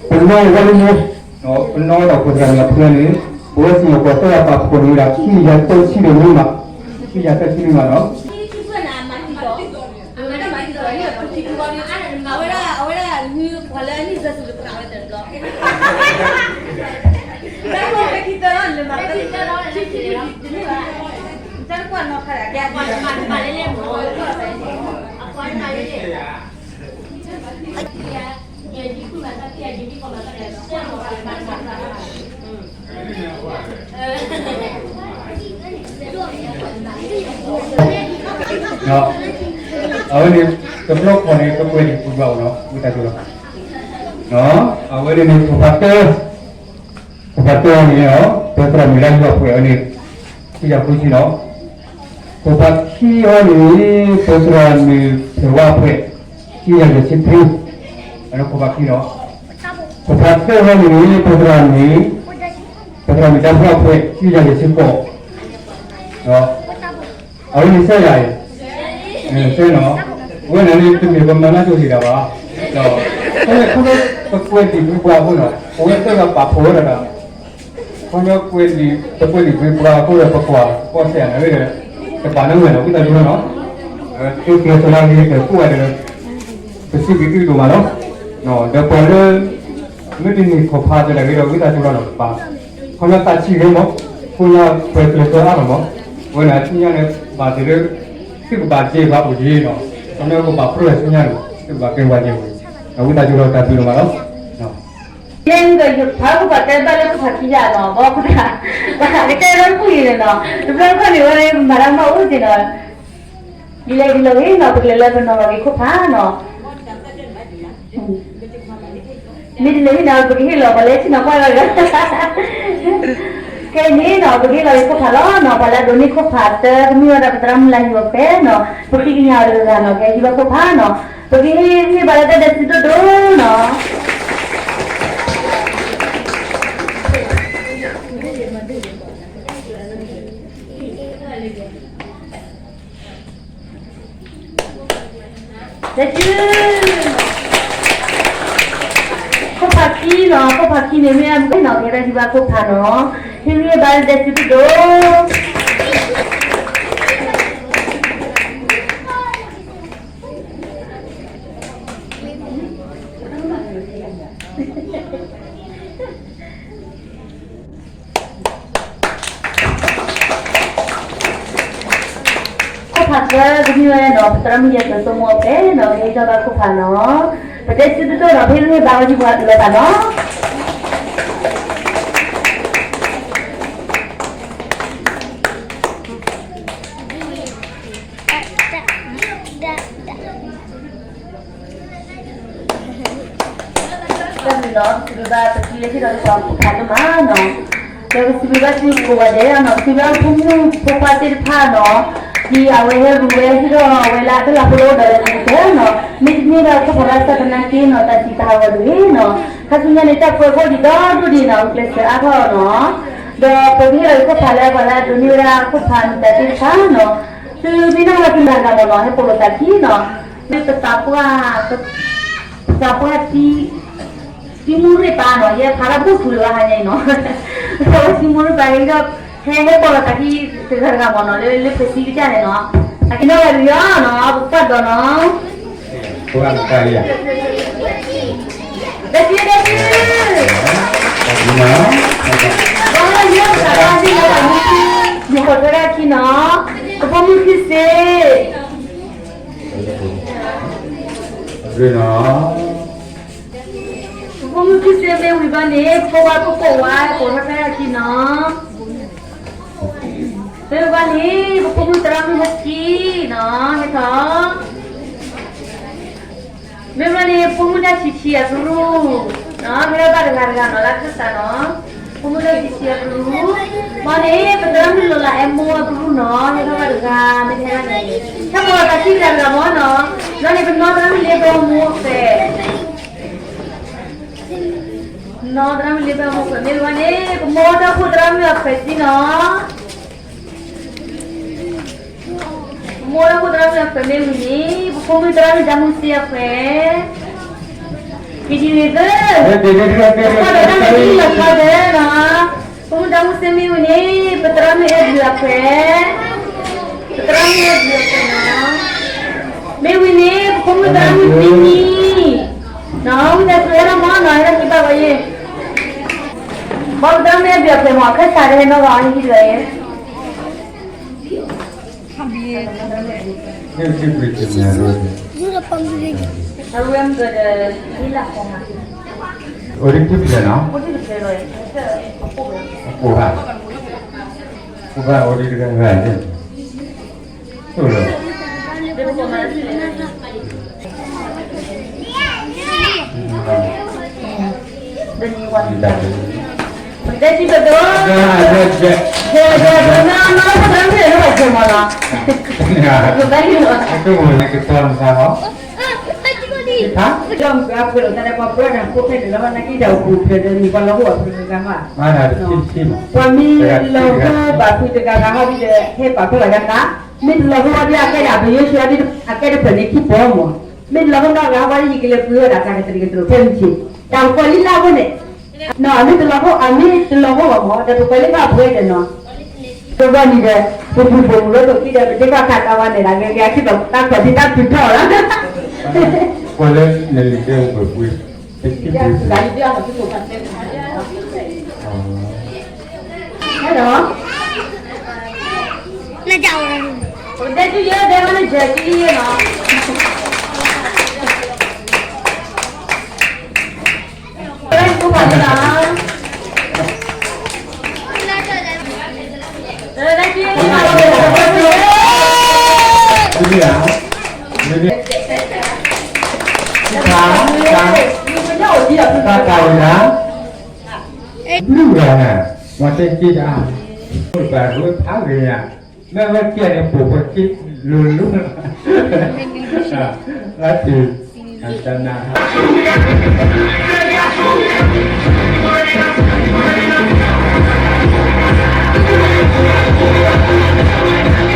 ပနီၢ်ဝဲလၢန့ၣ်, ပနီၢ်ဒီးဖိသၣ်မုၣ်အဖုန့ၣ်, ပဝဲစံၣ်ညီၣ်ကွီၢ်သၢဂၤပာ်ဖှိၣ်န့ၣ်ဝဲဒၣ် ခံကယၤသၢဆံဒီးနွံမး, ခံကယၤသၢဆံနွံမးနီၤ. အဝဲန့ၣ် တဘျီဃီန့ၣ် ပကွဲးလံာ်ပူၤဘၣ်အီၤနီၤ, ဝံသးစူၤလီၤ. အဝဲန့ၣ်န့ၣ် ခိၣ်ဖးတၢ, ခိၣ်ဖးတၢန့ၣ်လီၤ, ပသရၣ်မုၣ်လၢယွၤပှဲၤအီၤန့ၣ် ခံကယၤဃုဆံနီၤ. ခိၣ်ဖးခံအီၤန့ၣ် ပသရၣ်မုၣ်ဖဲဝါပှဲၤ ခံကယၤယဲၢ်ဆံခံ, အခိၣ်ဖးခံနီၤ. ခိၣ်ဖးသၢအီၤန့ၣ် ပသရၣ်မုၣ်, ပသရၣ်မုၣ်တၢ်ဖျီပှဲၤ ခံကယၤယဲၢ်ဆံဃိး, အဝဲန့ၣ်စဲယၤအံၤ, စဲနီၤ, အဝဲန့ၣ်န့ၣ် တမ့ၢ်ပမၤနၢ်ကၠိသ့ၣ်တၢ်ဘၣ်, ခီဖျိပကွဲးလံာ်ပူၤပှၤအဃိနီၤ, ပဝဲသၢဂၤပာ်ဖှိၣ်ဝဲဒၣ်ဒီး ခီဖျိကွဲးလံာ်, ပကွဲးလံာ်ပူၤပှၤအဃိဒီး ပကွၢ်ကီၢ်စဲၣ်န့ၣ်ဝဲဒီး တဘၣ်နီတမံၤနီၤ ဝံသးစူၤလီၤနီၤ. သုကျဲးစၢးလၢအဂ့ၤကတၢၢ်ကိးဂၤဒဲးလီၤ, ပစံးဘျုးသုဒိၣ်မးလီၤ. ဒီးပှၤလၢ မ့ၢ်တန့ၢ်ခိၣ်ဖးတဂၤဂ့ၤဒီး ဝံသးစူၤလီၤနီၤ, ပာ်ခီဖျိသးဆံးဂ့ၤမး, ခိၣ်နၢ်ပှဲၤကျဲးစၢးအါထီၣ်မး, အဝဲန့ၣ်အထံၣ်ညါန့ၣ် ဘၣ်သ့ၣ်လၢ သုကဘၣ်က့ၤဘၣ်အိၣ်က့ၤနီၤ, ခီဖျိကဘၣ်ပြၢအထံၣ်ညါန့ၣ် သုကဘၣ်က့ၤဝဲက့ၤအိၣ်, ဝံသးစူၤလီၤတၢ်ဘျုးဒိၣ်မးလီၤ. ယဲဒီးယဖးခိၣ်ဖးတၢဘၣ်လၢခိၣ်ဖးခံယၤနီၤ, ဘီခိၣ်ဖး, ပှၤကတဲလၢပူၤအံၤန့ၣ်နီၤ, တဘျီတခီၣ်န့ၣ် ဝဲမၤတၢ်မၤအိၣ်က့ၤနီၤ, ဒ်လဲၣ်ဒ်လဲၣ်ဂ့ၤနီၤ, ပကလဲၤလၢပနီၤလီၤက့ၤခိၣ်ဖးနီၤ. မ့ၢ်တလဲၤဟံၣ်နီၤ ပကဟ့ၣ်လီၤပှၤလၢဆ့ၣ်နီၤကွၢ်လီၤဒီး ခဲအံၤန့ၣ်နီၤ ပကဟ့ၣ်လီၤက့ၤခိၣ်ဖးလီၤနီၤ, ပှၤလၢအဒိးန့ၢ်ခိၣ်ဖးတၢ ကမ့ၢ်ဝဲဒၣ်ပသရၣ်မုၣ်လၢယွၤပှဲၤနီၤ, ပဃ့ကညးအီၤတဂၤဂၤနီၤ, ကဟဲဟံးဘၣ်ခိၣ်ဖးနီၤ, ပကဟ့ၣ် ဟ့ၣ်ဘၣ်လၢတၢ်ဒဲးစုဒိၣ်ဒိၣ်နီၤ. ခိၣ်ဖးခံနီၤ, ခိၣ်ဖးခံန့ၣ်မ့ၢ်အမ့ၢ်နီၤ ကဟဲဟံးဘၣ်ခိၣ်ဖးနီၤ, ဟ့ၣ်ဂံၢ်ဘါလၢတၢ်စုဒိၣ်ဒိၣ်. ခိၣ်ဖးသၢ ကမ့ၢ်ဝဲနီၤ ပသရၣ်မုၣ်ယဲၢ်သိသိမိၢ်အပှဲၤနီၤ ကဟဲဟံးဘၣ်ခိၣ်ဖးနီၤ, ပတဲစုတဒိၣ်နီၤ ဖဲမ့ၢ်ဘၣ်ဝဲဒၣ်ပှၤလၢပှၤနီၤ. တၢ်မုၢ်နီၤ ပစံးဘျုးဘၣ်ပခံလၢဟ့ၣ်လီၤပှၤခိၣ်ဖးဒိၣ်မးနီၤ, ဒီးပစံးဘျုးဘၣ်သုကိးဂၤဒဲးနီၤ, ပစံးဘျုးဘၣ်ဖိမုၣ်ဖိခွါသ့ၣ်တဖၣ်နီၤ, ဒ်အဝဲဟဲရူၤဝဲဟ့ၣ်ထီၣ်အဝဲလၢအတၢ်လၢဖိလၢဒီးလၢနကဲနီၤ, မ့တမ့ၢ်ဘၣ်ခိၣ်ဖးဘၣ်ဆၣ်သနာ်က့နီၤ တၢ်စံးတၢ်ဟးဂီၤတဂ့ၤနီၤ, ခါဆူညါန့ၣ် တၢ်ပၢၤခိၣ်ဒံးဒီဒိၣ်ဒံးနီၤ ကျဲးစၢးအါထီၣ်နီၤ, ဒီးပကဟ့ၣ်လီၤခိၣ်ဖးလၢပှၤလၢအဒိးန့ၢ်ဝဲဒၣ်ခိၣ်ဖးမတၤသ့ၣ်တဖၣ်နီၤ, သုမ့ၢ်နီၢ်လီၤသုတဂၤဂၤမ့ၢ်နီၤ ဟဲပိာ်လိာ်သးခံနီၤ, မ့ၢ်ပသးပှၢ် ပသးပှၢ်သံ သံမူရ့ၣ်ပၢ်နီၤ ယဲဖးတၢ်ဘူၣ်ထူလၢၤဘၣ်ဟါညါအံၤနီၤ, ပသးပှၢ်သံမူရ့ၣ်ပၢ်ဒီး ဟဲဟဲပိာ်လိာ်သးခံတဂၤဂၤမ့ၢ်နီၤ လၢလၢပသံကစၢ်န့ၣ်နီၤ, အကနီၢ်ဂၤဒုးယီၤနီၤ ပကွၢ်ဒီးနီၤ ပှၤမတၤလံဧါ, တၢ်စုတၢ်စု, တၢ်စုနီၤ, ယိၤဟိးထွဲဒၣ်ခံနီၤ, ပဖိမုၣ်ခံစ့, ပဖိမုၣ်ခံစ့မ့ၢ်ဝံၤဘၣ်န့ၣ် ပဖိခွါကိၣ်ကိၣ်ဝါ ဟဲပိာ်ထွဲဒၣ်ခံနီၤ. မ့ၢ်ဘၣ်န့ၣ် ပဖိမုၣ်သရၣ်မုၣ်ဟဲဆံနီၤ ဟဲထီၣ်, မ့ၢ်ဘၣ်န့ၣ် ဖိမုၣ်တၢ်ဆံးဆံးအကရူၢ်, ဟဲထီၣ်ဘၣ်တဂၤတဂၤနီၤ လၢခၢၣ်သးနီၤ, ဖိမုၣ်တၢ်ဆံးဆံးအကရူၢ်, မ့ၢ်န့ၣ် ပသရၣ်မုၣ်လီၤလးအဲၣ်မိၢ်အကရူၢ်နီၤ ဟဲထီၣ်ဘၣ်တဂၤ မ့ၢ်ထဲဘၣ်န့ၣ်, ဟဲပိာ်လိာ်သးခံတဂၤတဂၤမ့ၢ်နီၤ, ဘၣ်န့ၣ် ပနီၢ်သရၣ်မုၣ်လ့ဘၢမိၢ်အခွဲး နီၢ်သရၣ်မုၣ်လ့ဘၢမိၢ်အခွဲး မ့ၢ်ဝဲန့ၣ် ပမိၢ်တၢ်ခိၣ်သရၣ်မုၣ်အခွဲးစ့နီၤ, ပမိၢ်တၢ်ခိၣ်သရၣ်မုၣ်အခွဲးမ့ၢ်ဝံၤန့ၣ် ပဖိမုၣ်သရၣ်မုၣ်တၢ်မုၢ်စ့အခွဲး, က့ၤဒ်န့ၣ်သၢ, ပှၤဒီးတၢ်မ့ၢ်လီၤခီဒီးနီၤ, ပမုၢ်တၢ်မုၢ်သ့မ့ၢ်ဝံၤန့ၣ် ပသရၣ်မုၣ်အဲၣ်ဘျုးအခွဲး, ပသရၣ်မုၣ်အဲၣ်ဘျုးအခွဲးနီၤ, မ့ၢ်ဝံၤန့ၣ် ပဖိမုၣ်သရၣ်မုၣ်သ့မံၤ, နီၤ ဝံသးစူၤဟဲလီၤမးနီၤ ဟဲလီၤက့ၤဘၣ်ဝဲယဲၢ်, ဘၣ်ပသရၣ်မုၣ်အဲၣ်ဘျုးအခွဲးမး အခၢၣ်စးတဟဲနီၣ်ဂီၤအဟံၣ်ဒ်ဝဲယဲၢ် အိၣ်ဒံးခံပျဲနီၤ, အပိၢ်ဘၣ်, အပိၢ်ဘၣ်အိၣ်ဒံးတဂၤဂၤန့ၣ်, အိၣ်လီၤ. ပှၤမ့ၢ်လီၤဟိဘၣ်ဖုးတဂၤဂၤဟီဒ်ဒီး ဟဲပာ်ဖှိၣ်လီၤကနၤ, ပှၤမ့ၢ်လီၤဟိဘၣ်ဖုးတဂၤဂၤဟီဒ်ဒီး ဟဲပာ်ဖှိၣ်လီၤကနၤ, မ့ၢ်တလီၤဟိဘၣ်ဒ်အကဲဒၣ်ပယိၤဆှၢဒ်အကဲတဖျၢၣ်န့ၣ်ခံပီမး, မ့ၢ်တလီၤဟိဘၣ်ဂၤဟီဒ်ယကလဲၤပှ့ၤဝဲဒၣ်တၢ်ကတရံးကတြူးဖဲမုၢ်ဆ့ၣ်, တၢ်ကပီၤလံလၢအဃိန့ၣ်, နီၤ မ့ၢ်တလီၤဟိ အမ့ၢ်တလီၤဟိဘၣ်မး ဒီးပကွဲးလံဘၣ်ပှဲၤဒီးနီၤ တဘျီန့ၣ်ဒီး ပပူၤပိာ်မုၣ်လၢဒိၣ်ခံဒီး ပဒ့ဘၣ်ခးတၢ်ဝဲန့ၣ်ဒီး ဂ့ၤဂ့ၤအခံဒီး တၢ်ခီၣ်ထံးတၢ်ဖုးထီၣ်လီၤ. ပှၤလၢနလံၤကဲပှဲၤပှဲၤ, ဟဲဒီး ပကတဲဆူယဲၢ်ဒဲးမ့ၢ်နယဲၢ်ဆူယဲၢ်နီၤ တၢ်တၢ်ဝဲဒၣ်, ဘုရား, ဝတ္တကိတၢ်, ဘုရားဝဲဖးဂ့ၤညါ, မ့ၢ်ဝဲကဲန့ၣ်ပိာ်ပှၤက့လူၤလူၤ, လၢတုၤ, တနၤ မ့ၢ်တမ့ၢ်ဘၣ်န့ၣ်နီၤ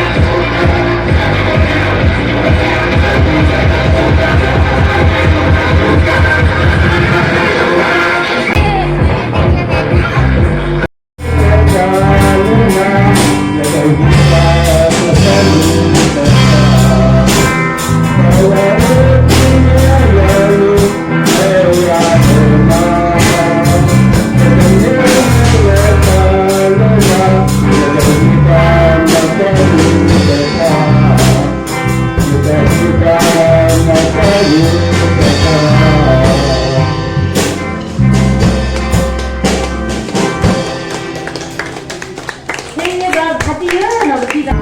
ပသ့ၣ်ညါဒီးလၢပသရၣ်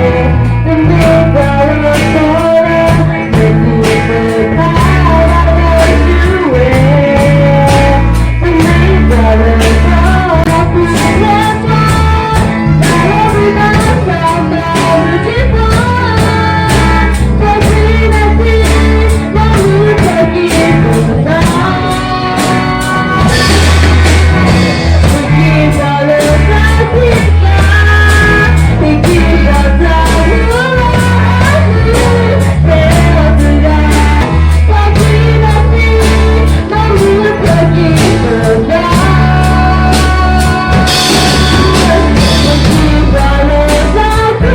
မုၣ်လၢယူၤနီၤ ကဟဲသးဝံၣ်န့ၢ်ပှၤတ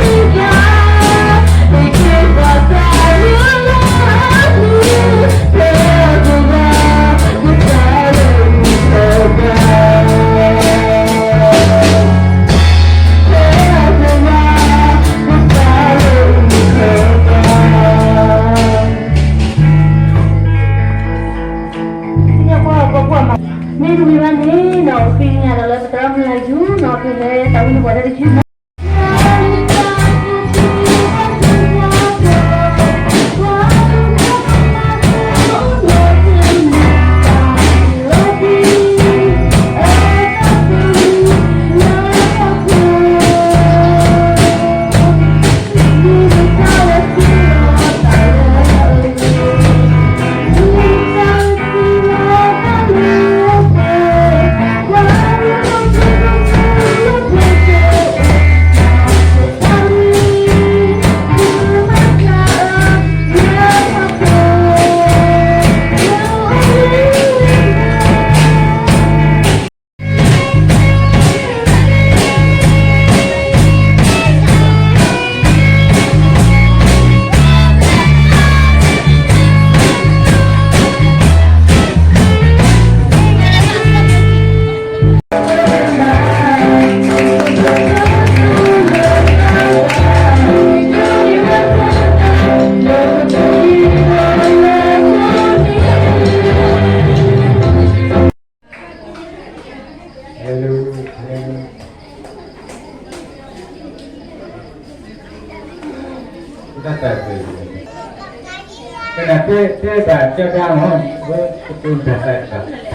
ၢ်တယုၢ်နီၤ. တဲဘၣ်ကၠီတၢ်မ့ၢ် ဝဲကတိၤတၢ်သးတဘၣ်,